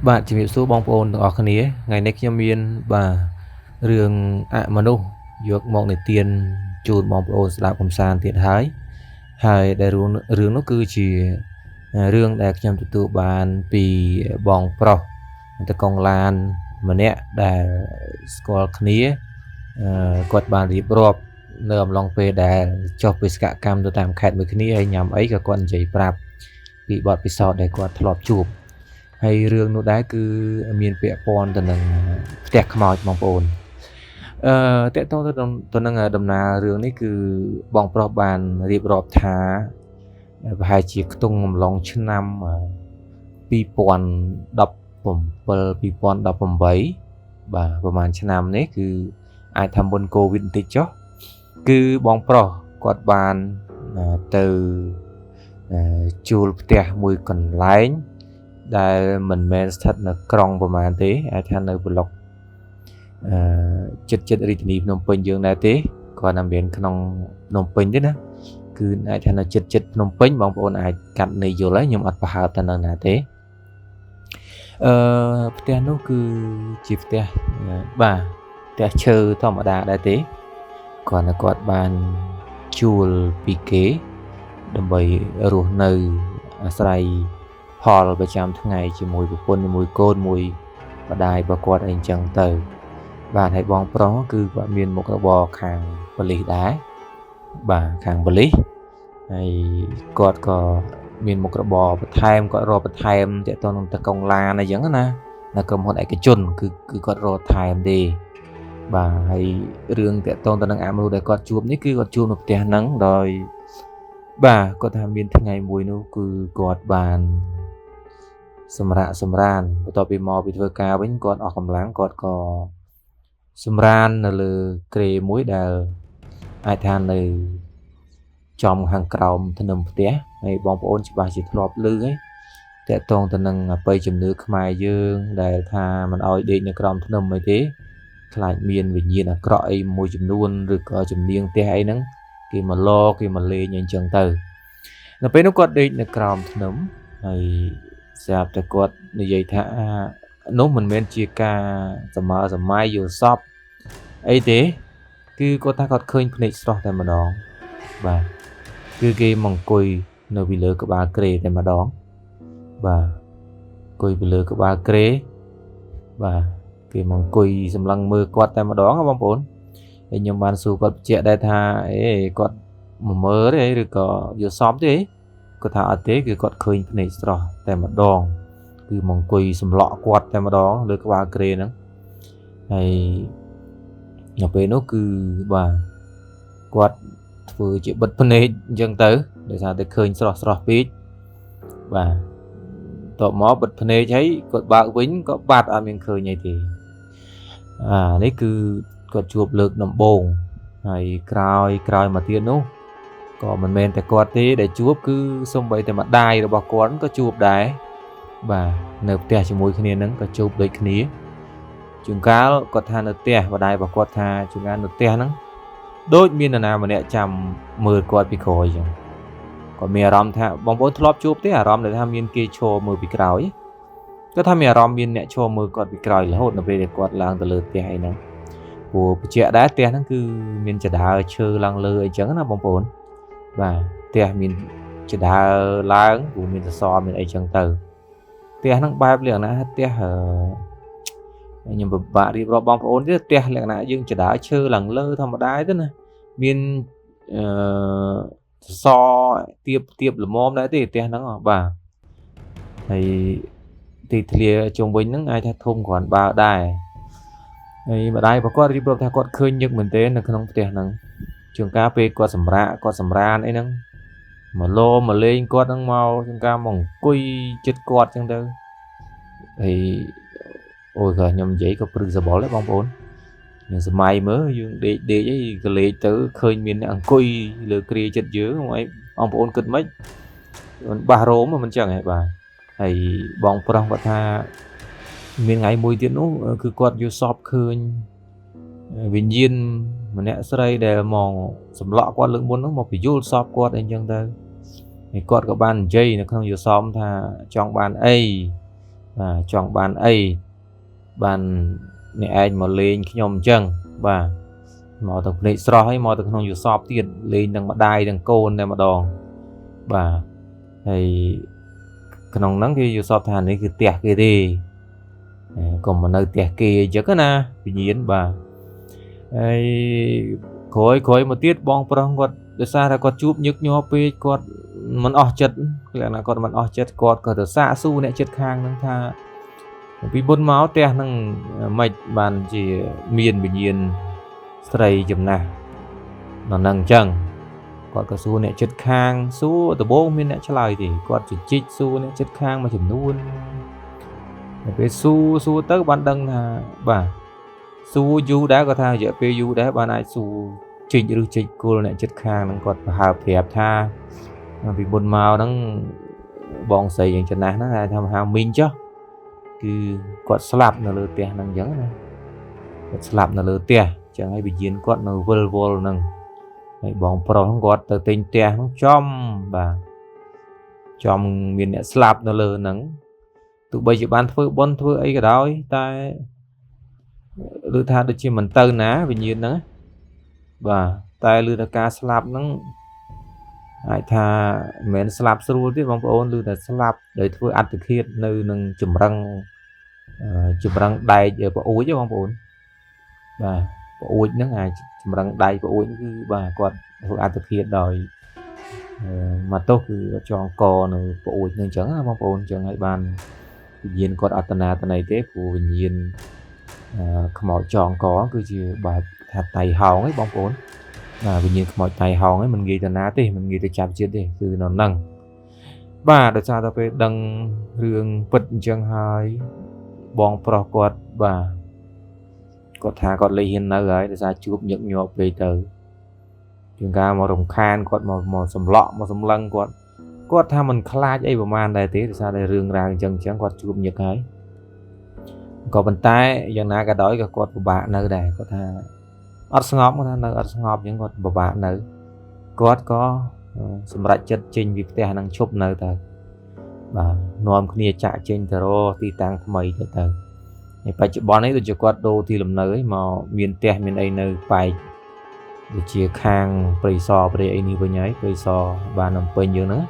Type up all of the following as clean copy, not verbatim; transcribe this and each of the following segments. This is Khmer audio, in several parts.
បាទជំរាបសួរបងប្អូនទាំងអស់គ្នាថ្ងៃនេះខ្ញុំមានបាទរឿងអមនុស្សយកមកនិទានជូនបងប្អូនស្ដាប់កម្សាន្តទៀតហើយហើយដែលរឿងនោះគឺជារឿងដែលខ្ញុំទទួលបានពីបងប្រុសតកងឡានម្នាក់ដែលស្គាល់គ្នាគាត់បានរៀបរាប់នៅអំឡុងពេលដែលចុះបេសកកម្មទៅតាមខេត្តមួយគ្នាហើយញ៉ាំអីក៏គាត់និយាយប្រាប់ពីបទពិសោធន៍ដែលគាត់ធ្លាប់ជួបហើយរឿងនោះដែរគឺមានពាក់ព័ន្ធទៅនឹងផ្ទះខ្មោចបងប្អូនតកតងទៅនឹងដំណើររឿងនេះគឺបងប្រុសបានរៀបរាប់ថាប្រហែលជាខ្ទង់អំឡុងឆ្នាំ2017 2018បាទប្រហែលឆ្នាំនេះគឺអាចថាមុនកូវីដបន្តិចចុះគឺបងប្រុសគាត់បានទៅជួលផ្ទះមួយកន្លែងដែលមិនមែនស្ថិតនៅក្រុងប្រហែលទេអាចថានៅប្លុកចិត្តចិត្តរាជធានីភ្នំពេញយើងដែរទេគាត់តែមានក្នុងភ្នំពេញទេណាគឺអាចថានៅចិត្តចិត្តភ្នំពេញបងប្អូនអាចកាត់ន័យយល់ហើយខ្ញុំអត់ប្រហើបថានៅណាទេផ្ទះនោះគឺជាផ្ទះបាទផ្ទះឈើធម្មតាដែរទេគាត់តែគាត់បានជួលពីគេដើម្បីរស់នៅអាស្រ័យផលប្រចាំថ្ងៃជាមួយប្រពន្ធជាមួយកូនមួយម្ដាយរបស់គាត់អីចឹងទៅបាទហើយបងប្រុសគឺគាត់មានមុខរបរខាងប៉ូលីសដែរបាទខាងប៉ូលីសហើយគាត់ក៏មានមុខរបរបន្ថែមគាត់រកបន្ថែមទាក់ទងនឹងតកងឡានអីចឹងណានៅក្រុមហ៊ុនឯកជនគឺគាត់រកថែមទេបាទហើយរឿងទាក់ទងទៅនឹងអាមនុស្សដែលគាត់ជួបនេះគឺគាត់ជួបនៅផ្ទះហ្នឹងដោយបាទគាត់ថាមានថ្ងៃមួយនោះគឺគាត់បានសម្រាកសម្រានបន្ទាប់ពីមកពីធ្វើការវិញគាត់អស់កម្លាំងគាត់ក៏សម្រាននៅលើគ្រែមួយដែលអាចថានៅចំខាងក្រោមធ្នឹមផ្ទះហើយបងប្អូនច្បាស់ជាធ្លាប់ឮហើយទាក់ទងទៅនឹងអបិយជំនឿខ្មែរយើងដែលថាមិនអោយដេកនៅក្រោមធ្នឹមអីទេខ្លាចមានវិញ្ញាណអាក្រក់អីមួយចំនួនឬក៏ជំនាញផ្ទះអីហ្នឹងគេមកលគេមកលេងអីចឹងទៅនៅពេលនោះគាត់ដេកនៅក្រោមធ្នឹមហើយស្រាប់តែគាត់និយាយថានោះមិនមែនជាការសម័យសម័យយល់សពអីទេគឺគាត់ថាគាត់ឃើញភ្នែកស្រស់តែម្ដងបាទគឺគេមកអង្គុយនៅពីលើក្បាលគ្រែតែម្ដងបាទអង្គុយពីលើក្បាលគ្រែបាទគេមកអង្គុយសម្លឹងមើលគាត់តែម្ដងបងប្អូនហើយខ្ញុំបានសួរគាត់បញ្ជាក់ដែរថាអេគាត់មកមើលទេឬក៏យល់សពទេគាត់ថាអត់ទេគឺគាត់ឃើញភ្នែកស្រស់តែម្ដងគឺមកអង្គុយសម្លក់គាត់តែម្ដងលើក្បាលគ្រែហ្នឹងហើយនៅពេលនោះគឺបាទគាត់ធ្វើជាបិទភ្នែកអញ្ចឹងទៅដោយសារតែឃើញស្រស់ស្រស់ពេកបាទតបមកបិទភ្នែកហើយគាត់បើកវិញក៏បាត់អត់មានឃើញអីទេអានេះគឺគាត់ជួបលើកដំបូងហើយក្រោយមកទៀតនោះក៏មិនមែនតែគាត់ទេដែលជួបគឺសូម្បីតែម្ដាយរបស់គាត់ក៏ជួបដែរបាទនៅផ្ទះជាមួយគ្នានឹងក៏ជួបដូចគ្នាជួនកាលគាត់ថានៅផ្ទះម្ដាយរបស់គាត់ថាជួនកាលនៅផ្ទះហ្នឹងដូចមាននរណាម្នាក់ចាំមើលគាត់ពីក្រោយអញ្ចឹងគាត់មានអារម្មណ៍ថាបងប្អូនធ្លាប់ជួបទេអារម្មណ៍ដែលថាមានគេឈរមើលពីក្រោយគាត់ថាមានអារម្មណ៍មានអ្នកឈរមើលគាត់ពីក្រោយរហូតនៅពេលដែលគាត់ឡើងទៅលើផ្ទះអីហ្នឹងព្រោះបញ្ជាក់ដែរផ្ទះហ្នឹងគឺមានចដើឈើឡើងលើអីចឹងណាបងប្អូនបាទផ្ទះមានចដើឡើងព្រោះមានសសរមានអីចឹងទៅផ្ទះហ្នឹងបែបលក្ខណៈផ្ទះខ្ញុំពិបាករៀបរាប់បងប្អូនទេផ្ទះលក្ខណៈយើងចដើឈើឡើងលើធម្មតាទេណាមានសសរទៀបល្មមដែរទេផ្ទះហ្នឹងបាទហើយទីធ្លាជុំវិញហ្នឹងអាចថាធំគ្រាន់បើដែរហើយម្ដាយរបស់គាត់រៀបរាប់ថាគាត់ឃើញញឹកមែនទែននៅក្នុងផ្ទះហ្នឹងជួនកាលពេលគាត់សម្រាកគាត់សម្រានអីហ្នឹងមកលោមកលេងគាត់ហ្នឹងមកជួនកាលមកអង្គុយចិត្តគាត់ចឹងទៅហើយអូយក៏ខ្ញុំនិយាយក៏ព្រឺសបល់ដែរបងប្អូនយើងសម័យមើលយើងដេកអីក៏លេចទៅឃើញមានអ្នកអង្គុយលើគ្រាចិត្តយើងអីបងប្អូនគិតម៉េចមិនបាសរោមមិនចឹងហ៎បាទហើយបងប្រុសគាត់ថាមានថ្ងៃមួយទៀតនោះគឺគាត់យល់សពឃើញវិញ្ញាណម្នាក់ស្រីដែលមកសម្លក់គាត់លើកមុននោះមកពយល់សពគាត់អីចឹងទៅហើយគាត់ក៏បាននិយាយនៅក្នុងយល់សពថាចង់បានអី បាទចង់បានអីបានអ្នកឯងមកលេងខ្ញុំអញ្ចឹងបាទមកទៅភ្នែកស្រស់ហើយមកទៅក្នុងយល់សពទៀតលេងទាំងម្ដាយទាំងកូនតែម្ដងបាទហើយក្នុងហ្នឹងគេយល់សពថានេះគឺផ្ទះគេទេកុំមកនៅផ្ទះគេអញ្ចឹងណាវិញ្ញាណបាទហើយក្រោយមកទៀតបងប្រុសគាត់ដោយសារតែគាត់ជួបញឹកញាប់ពេកគាត់មិនអស់ចិត្តលក្ខណៈគាត់មិនអស់ចិត្តគាត់ក៏ទៅសាកសួរអ្នកចិត្តខាងហ្នឹងថាពីមុនមកផ្ទះហ្នឹងមិនបានជាមានវិញ្ញាណស្រីចំណាស់នៅហ្នឹងអញ្ចឹងគាត់ក៏សួរអ្នកចិត្តខាងសួរដំបូងមានអ្នកឆ្លើយទេគាត់ជជីកសួរអ្នកចិត្តខាងមួយចំនួនដល់ពេលសួរទៅបានដឹងថាបាទសួរយូរដែរគាត់ថារយៈពេលយូរដែរបានអាចសួរជីកឬជីកគល់អ្នកចិត្តខាងហ្នឹងគាត់ប្រហើបប្រាប់ថាពីមុនមកហ្នឹងបងស្រីយ៉ាងចំណាស់ហ្នឹងថាមហាមីងចុះគឺគាត់ស្លាប់នៅលើផ្ទះហ្នឹងអញ្ចឹងណាគាត់ស្លាប់នៅលើផ្ទះអញ្ចឹងហើយវិញ្ញាណគាត់នៅវិលវល់ហ្នឹងហើយបងប្រុសហ្នឹងគាត់ទៅទិញផ្ទះហ្នឹងចំបាទចំមានអ្នកស្លាប់នៅលើហ្នឹងទោះបីជាបានធ្វើបុណ្យធ្វើអីក៏ដោយតែឬថាដូចជាមិនទៅណាវិញ្ញាណហ្នឹងបាទតែឮថាការស្លាប់ហ្នឹងអាចថាមិនមែនស្លាប់ស្រួលទេបងប្អូនឮតែស្លាប់ដោយធ្វើអត្តឃាតនៅនឹងចម្រឹងដែកប្អូចទេបងប្អូនបាទប្អូចហ្នឹងអាចចម្រឹងដែកប្អូចគឺបាទគាត់ធ្វើអត្តឃាតដោយមកទោសគឺចងកនៅប្អូចហ្នឹងអញ្ចឹងណាបងប្អូនអញ្ចឹងហើយបានវិញ្ញាណគាត់អត្តនាតន័យទេព្រោះវិញ្ញាណខ្មោចចងកគឺជាបែបថាតៃហោងឯងបងប្អូនបាទវិញ្ញាណខ្មោចតៃហោងឯងមិនងាយទៅណាទេមិនងាយទៅចាប់ជាតិទេគឺនៅហ្នឹងបាទដោយសារតែពេលដឹងរឿងពិតអញ្ចឹងហើយបងប្រុសគាត់បាទគាត់ថាគាត់លេងហ៊ាននៅហើយដោយសារជួបញឹកញាប់ពេកទៅជាងការមករំខានគាត់មកសម្លក់មកសម្លឹងគាត់គាត់ថាមិនខ្លាចអីប្រហែលដែរទេដោយសារតែរឿងរ៉ាវអញ្ចឹងគាត់ជួបញឹកហើយក៏ប៉ុន្តែយ៉ាងណាក៏ដោយក៏គាត់ពិបាកនៅដែរគាត់ថាអត់ស្ងប់គាត់ថានៅអត់ស្ងប់អញ្ចឹងគាត់ពិបាកនៅគាត់ក៏សម្រេចចិត្តចេញពីផ្ទះហ្នឹងឈប់នៅទៅបាទនាំគ្នាចាក់ចេញទៅរកទីតាំងថ្មីទៅហើយបច្ចុប្បន្ននេះដូចជាគាត់ដូរទីលំនៅឯមកមានផ្ទះមានអីនៅប៉ែកដូចជាខាងព្រៃសរព្រៃអីនេះវិញហើយព្រៃសរបានអំពេញយើងហ្នឹង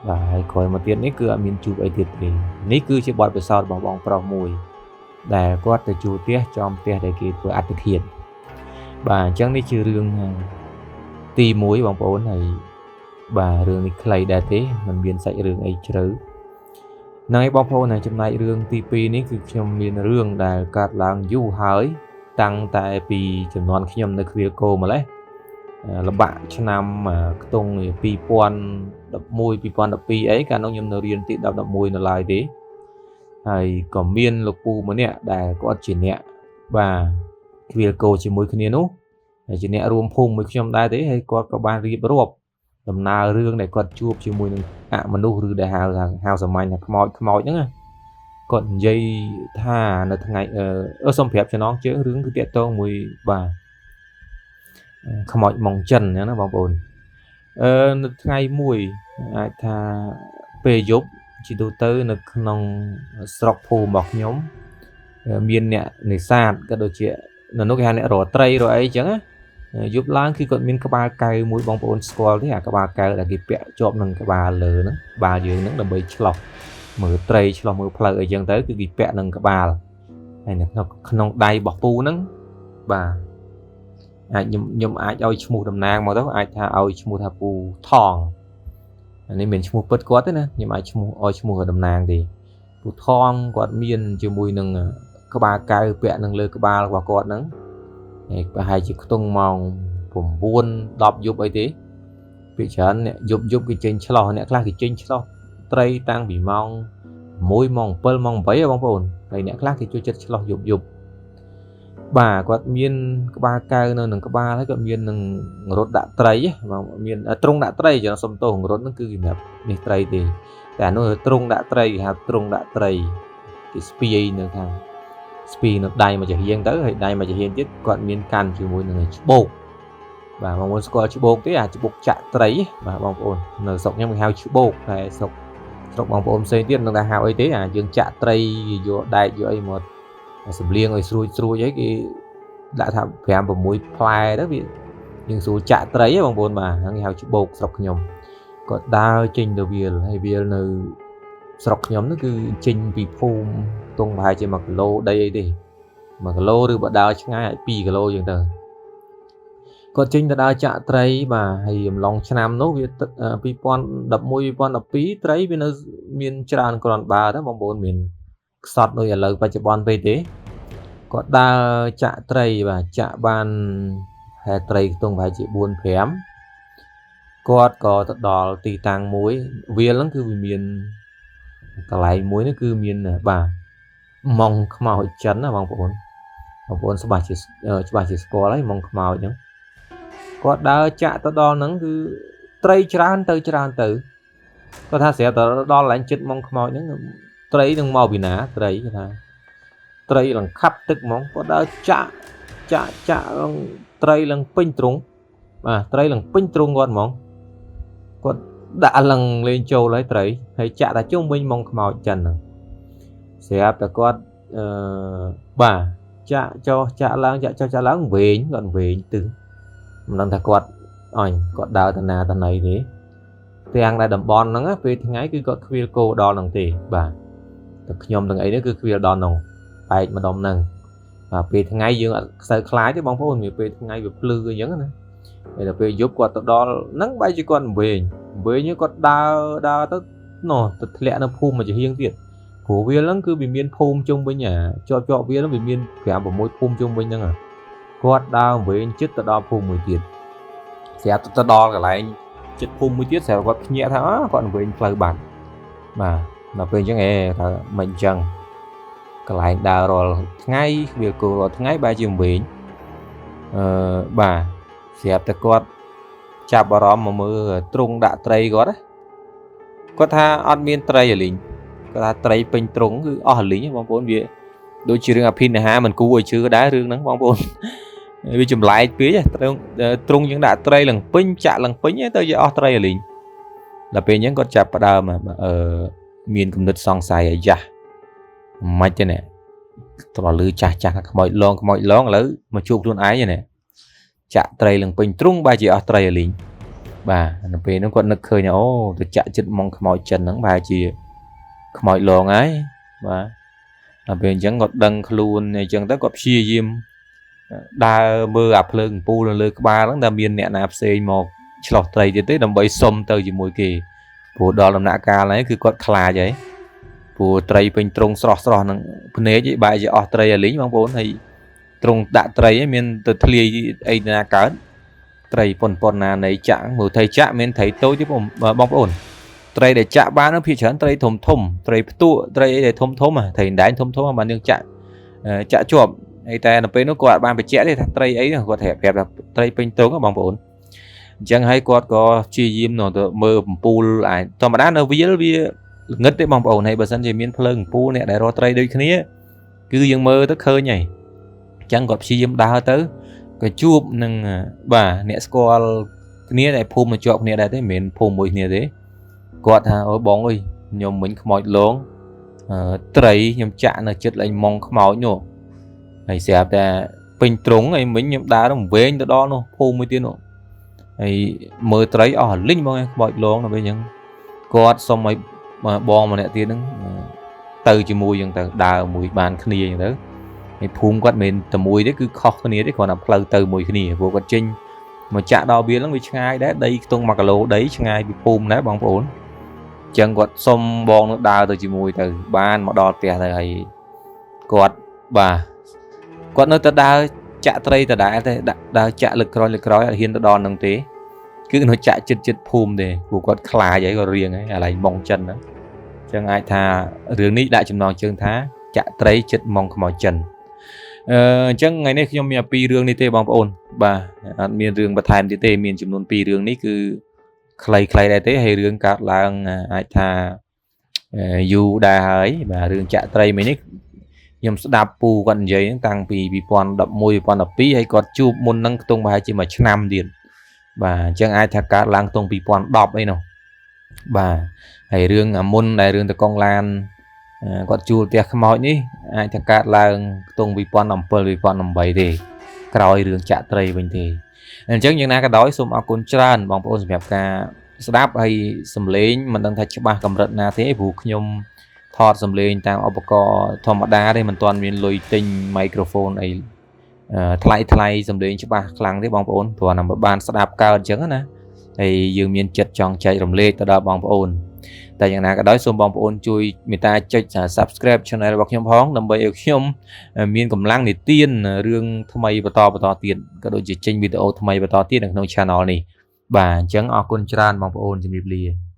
បាទហើយក្រោយមកទៀតនេះគឺអត់មានជួបអីទៀតទេនេះគឺជាបទពិសោធន៍របស់បងប្រុសមួយដែលគាត់ទៅជួលផ្ទះចំផ្ទះដែលគេធ្វើអត្តឃាតបាទអញ្ចឹងនេះជារឿងទី1បងប្អូនហើយបាទរឿងនេះខ្លីដែរទេមិនមានសាច់រឿងអីជ្រៅហ្នឹងឯងបងប្អូនហើយចំណែករឿងទី2នេះគឺខ្ញុំមានរឿងដែលកើតឡើងយូរហើយតាំងតែពីចំនួនខ្ញុំនៅខ្វៀលគោម្លេះលបាក់ឆ្នាំខ្ទង់2011 2012អីកាលនោះខ្ញុំនៅរៀនទី10 11នៅឡើយទេហើយក៏មានលោកពូម្នាក់ដែលគាត់ជាអ្នកបាទខ្វៀលគោជាមួយគ្នានោះហើយជាអ្នករួមភូមិមួយខ្ញុំដែរទេហើយគាត់ក៏បានរៀបរាប់ដំណើររឿងដែលគាត់ជួបជាមួយនឹងអមនុស្សឬដែលហៅថាហៅសាមញ្ញថាខ្មោចហ្នឹងណាគាត់និយាយថានៅថ្ងៃសូមប្រាប់ចំណងជើងរឿងគឺតាក់ទងមួយបាទខ្មោចម៉ុងចិនអញ្ចឹងណាបងប្អូននៅថ្ងៃមួយអាចថាពេលយប់ជាទូទៅនៅក្នុងស្រុកភូមិរបស់ខ្ញុំមានអ្នកនេសាទក៏ដូចជានៅនោះគេហៅអ្នករកត្រីរកអីអញ្ចឹងណាយប់ឡើងគឺគាត់មានក្បាលកែវមួយបងប្អូនស្គាល់ទេអាក្បាលកែវដែលគេពាក់ជាប់នឹងក្បាលលើហ្នឹងក្បាលយើងហ្នឹងដើម្បីឆ្លោះមើលត្រីឆ្លោះមើលផ្លូវអីចឹងទៅគឺគេពាក់នឹងក្បាលហើយនៅក្នុងដៃរបស់ពូហ្នឹងបាទអាចខ្ញុំអាចឲ្យឈ្មោះតំណាងមកទៅអាចថាឲ្យឈ្មោះថាពូថងអានេះមិនឈ្មោះពិតគាត់ទេណាខ្ញុំអាចឈ្មោះឲ្យឈ្មោះតំណាងទេពូថងគាត់មានជាមួយនឹងក្បាលកែវពាក់នឹងលើក្បាលរបស់គាត់ហ្នឹងហើយប្រហែលជាខ្ទង់ម៉ោង9 10យប់អីទេពីច្រើនអ្នកយប់គេចេញឆ្លោះអ្នកខ្លះគេចេញឆ្លោះត្រីតាំងពីម៉ោង1ម៉ោង7ម៉ោង8បងប្អូនហើយអ្នកខ្លះគេចូលចិត្តឆ្លោះយប់បាទគាត់មានក្បាលកែវនៅនឹងក្បាលហើយគាត់មាននឹងរត់ដាក់ត្រីមានទ្រុងដាក់ត្រីចឹងសុំទោសរត់ហ្នឹងគឺសម្រាប់នេះត្រីទេតែអានោះទ្រុងដាក់ត្រីគេហៅទ្រុងដាក់ត្រីគេស្ពាយនៅខាងស្ពីនៅដៃមួយចំហៀងទៅហើយដៃមួយចំហៀងទៀតគាត់មានកាន់ជាមួយនឹងច្បូកបាទបងប្អូនស្គាល់ច្បូកទេអាច្បូកចាក់ត្រីបាទបងប្អូននៅស្រុកខ្ញុំគេហៅច្បូកតែស្រុក ស្រុកបងប្អូនផ្សេងទៀតមិនដឹងថាហៅអីទេអាយើងចាក់ត្រីយកដែកយកអីមកសម្លៀងឲ្យស្រួចស្រួចអីគេដាក់ថា5 6ផ្លែទៅវាយើងស្រួលចាក់ត្រីហ៎បងប្អូនបាទហ្នឹងគេហៅច្បូកស្រុកខ្ញុំគាត់ដើរចេញទៅវាលហើយវាលនៅស្រុកខ្ញុំហ្នឹងគឺចេញពីភូមិទងប្រហែលជា1គីឡូដីអីទេ1គីឡូឬបើដើរឆ្ងាយអាច2គីឡូជាងទៅគាត់ចេញទៅដើរចាក់ត្រីបាទហើយអំឡុងឆ្នាំនោះវា2011 2012ត្រីវានៅមានច្រើនគ្រាន់បើទៅបងប្អូនមានខ្សត់ដូចឥឡូវបច្ចុប្បន្នពេកទេគាត់ដើរចាក់ត្រីបាទចាក់បានហែត្រីខ្ទង់ប្រហែលជា4 5គាត់ក៏ទៅដល់ទីតាំងមួយវាលហ្នឹងគឺវាមានកន្លែងមួយនេះគឺមានបាទម៉ងខ្មោចចិនណាបងប្អូនបងប្អូនច្បាស់ជាស្គាល់ហើយម៉ងខ្មោចហ្នឹងគាត់ដើរចាក់ទៅដល់ហ្នឹងគឺត្រីច្រើនទៅច្រើនទៅគាត់ថាស្រាប់តែដល់កន្លែងចិត្តម៉ងខ្មោចហ្នឹងត្រីនឹងមកពីណាត្រីគាត់ថាត្រីឡើងខាប់ទឹកហ្មងគាត់ដើរចាក់ចាក់ចាក់ឡើងត្រីឡើងពេញទ្រុងបាទត្រីឡើងពេញទ្រុងគាត់ហ្មងគាត់ដាក់ឡើងលេងចូលហើយត្រីហើយចាក់តែជុំវិញម៉ងខ្មោចចិនហ្នឹងស្រាប់តែគាត់បាទចាក់ចុះចាក់ឡើងចាក់ចុះចាក់ឡើងវែងគាត់វែងទឹះមិនដឹងថាគាត់អញគាត់ដើរទៅណាទៅណីទេទាំងដែលតំបន់ហ្នឹងពេលថ្ងៃគឺគាត់ខ្វៀលគោដល់ហ្នឹងទេបាទតែខ្ញុំទាំងអីនេះគឺខ្វៀលដល់ហ្នឹងបែកម្ដុំហ្នឹងបាទពេលថ្ងៃយើងអត់សូវខ្លាចទេបងប្អូនវាពេលថ្ងៃវាភ្លឺអញ្ចឹងណាហើយដល់ពេលយប់គាត់ទៅដល់ហ្នឹងបែរជាគាត់វែងវែងគាត់ដើរដើរទៅណោះទៅធ្លាក់នៅភូមិមួយចំហៀងទៀតព្រោះវាហ្នឹងគឺវាមានភូមិជុំវិញអាជាប់ជាប់វាហ្នឹងវាមាន5 6ភូមិជុំវិញហ្នឹងគាត់ដើរវែងចិត្តទៅដល់ភូមិមួយទៀតស្រាប់ទៅដល់កន្លែងចិត្តភូមិមួយទៀតស្រាប់គាត់ភ្ញាក់ថាគាត់វែងផ្លូវបាត់បាទដល់ពេលអញ្ចឹងថាមិនអញ្ចឹងកន្លែងដើររាល់ថ្ងៃវាគោរាល់ថ្ងៃបែរជាវែងបាទស្រាប់តែគាត់ចាប់អារម្មណ៍មកមើលទ្រុងដាក់ត្រីគាត់គាត់ថាអត់មានត្រីអាលីងគាត់ថាត្រីពេញទ្រុងគឺអស់អាលីងបងប្អូនវាដូចជារឿងអភិនិហាមិនគួរឲ្យជឿដែររឿងហ្នឹងបងប្អូនវាចម្លែកពេកទ្រុងយើងដាក់ត្រីឡើងពេញចាក់ឡើងពេញទៅជាអស់ត្រីអាលីងដល់ពេលអញ្ចឹងគាត់ចាប់ផ្ដើមមានគំនិតសង្ស័យអាយ៉ាមិនទេនេះត្រលឺចាស់ចាស់ខ្មោចលងខ្មោចលងឥឡូវមកជួបខ្លួនឯងនេះចាក់ត្រីឡើងពេញទ្រុងបែរជាអស់ត្រីអាលីងបាទនៅពេលហ្នឹងគាត់នឹកឃើញអូទៅចាក់ចិត្តម៉ងខ្មោចចិនហ្នឹងបែរជាខ្មោចលងហើយបាទដល់ពេលអញ្ចឹងគាត់ដឹងខ្លួនអញ្ចឹងទៅគាត់ព្យាយាមដើរមើលអាភ្លើងអំពូលនៅលើក្បាលហ្នឹងតើមានអ្នកណាផ្សេងមកឆ្លោះត្រីទៀតទេដើម្បីសុំទៅជាមួយគេព្រោះដល់ដំណាក់កាលហ្នឹងគឺគាត់ខ្លាចហើយព្រោះត្រីពេញទ្រុងស្រស់ស្រស់ហ្នឹងភ្នែកឯងបែរជាអស់ត្រីអាលីងបងប្អូនហើយទ្រុងដាក់ត្រីឯងមានទៅធ្លាយអីណាកើតត្រីប៉ុនប៉ុនណានៃចាក់មើលត្រីចាក់មានត្រីតូចទេបងប្អូនត្រីដែលចាក់បាននោះភាគច្រើនត្រីធំធំត្រីផ្ទក់ត្រីអីដែលធំធំត្រីដែងធំធំបានយើងចាក់ចាក់ជាប់ហើយតែនៅពេលនោះគាត់បានបញ្ជាក់ទេថាត្រីអីគាត់ប្រាប់ថាត្រីពេញទ្រុងបងប្អូនអញ្ចឹងហើយគាត់ក៏ព្យាយាមទៅមើលកំពូលអាចធម្មតានៅវាលវាងឹតទេបងប្អូនហើយបើសិនជាមានភ្លើងកំពូលអ្នកដែលរកត្រីដូចគ្នាគឺយើងមើលទៅឃើញហើយអញ្ចឹងគាត់ព្យាយាមដើរទៅក៏ជួបនឹងបាទអ្នកស្គាល់គ្នាដែលភូមិមកជាប់គ្នាដែរទេមិនមែនភូមិមួយគ្នាទេគាត់ថាអូបងអើយខ្ញុំមិញខ្មោចលងត្រីខ្ញុំចាក់នៅចិត្តឡើងម៉ងខ្មោចនោះហើយស្រាប់តែពេញទ្រុងហើយមិញខ្ញុំដើរទៅវែងទៅដល់នោះភូមិមួយទៀតនោះហើយមើលត្រីអស់លីងបងខ្មោចលងដល់ពេលអញ្ចឹងគាត់សុំឲ្យបងម្នាក់ទៀតហ្នឹងទៅជាមួយអញ្ចឹងទៅដើរមួយបានគ្នាអញ្ចឹងទៅហើយភូមិគាត់មិនមែនតែមួយទេគឺខុសគ្នាទេគ្រាន់តែផ្លូវទៅមួយគ្នាព្រោះគាត់ចេញមកចាក់ដល់វាហ្នឹងវាឆ្ងាយដែរដីខ្ទង់1គីឡូដីឆ្ងាយពីភូមិដែរបងប្អូនអញ្ចឹងគាត់សុំបងនឹងដើរទៅជាមួយទៅបានមកដល់ផ្ទះទៅហើយគាត់បាទគាត់នៅតែដើរចាក់ត្រីដដែលទេដើរចាក់លើកក្រោយលើកក្រោយអត់ហ៊ានទៅដល់ហ្នឹងទេគឺនៅចាក់ចិត្តចិត្តភូមិទេព្រោះគាត់ខ្លាចហើយគាត់រៀងហើយកន្លែងម៉ងចិនហ្នឹងអញ្ចឹងអាចថារឿងនេះដាក់ចំណងជើងថាចាក់ត្រីចិត្តម៉ងខ្មោចចិនអញ្ចឹងថ្ងៃនេះខ្ញុំមានពីររឿងនេះទេបងប្អូនបាទអត់មានរឿងបន្ថែមទៀតទេមានចំនួន2រឿងនេះគឺខ្លីៗដែរទេហើយរឿងកើតឡើងអាចថាយូរដែរហើយបាទរឿងចាក់ត្រីមួយនេះខ្ញុំស្ដាប់ពូគាត់និយាយហ្នឹងតាំងពី2011 2012ហើយគាត់ជួបមុនហ្នឹងខ្ទង់ប្រហែលជាមួយឆ្នាំទៀតបាទអញ្ចឹងអាចថាកើតឡើងខ្ទង់2010អីនោះបាទ ហើយរឿងអាមុនដែលរឿងតកងឡានគាត់ជួលផ្ទះខ្មោចនេះអាចថាកើតឡើងខ្ទង់2017 2018ទេក្រោយរឿងចាក់ត្រីវិញទេអញ្ចឹងយ៉ាងណាក៏ដោយសូមអរគុណច្រើនបងប្អូនសម្រាប់ការស្ដាប់ហើយសំឡេងមិនដឹងថាច្បាស់កម្រិតណាទេព្រោះខ្ញុំថតសំឡេងតាមឧបករណ៍ធម្មតាទេមិនទាន់មានលុយទិញ microphone អីថ្លៃថ្លៃសំឡេងច្បាស់ខ្លាំងទេបងប្អូនគ្រាន់តែបានស្ដាប់កើតអញ្ចឹងណាហើយយើងមានចិត្តចង់ចែករំលែកទៅដល់បងប្អូនតែយ៉ាងណាក៏ដោយសូមបងប្អូនជួយមេត្តាចុច Subscribe Channel របស់ខ្ញុំផងដើម្បីឲ្យខ្ញុំមានកម្លាំងនិទានរឿងថ្មីបន្តបន្តទៀតក៏ដូចជាចេញវីដេអូថ្មីបន្តទៀតនៅក្នុង Channel នេះបាទអញ្ចឹងអរគុណច្រើនបងប្អូនជំរាបលា។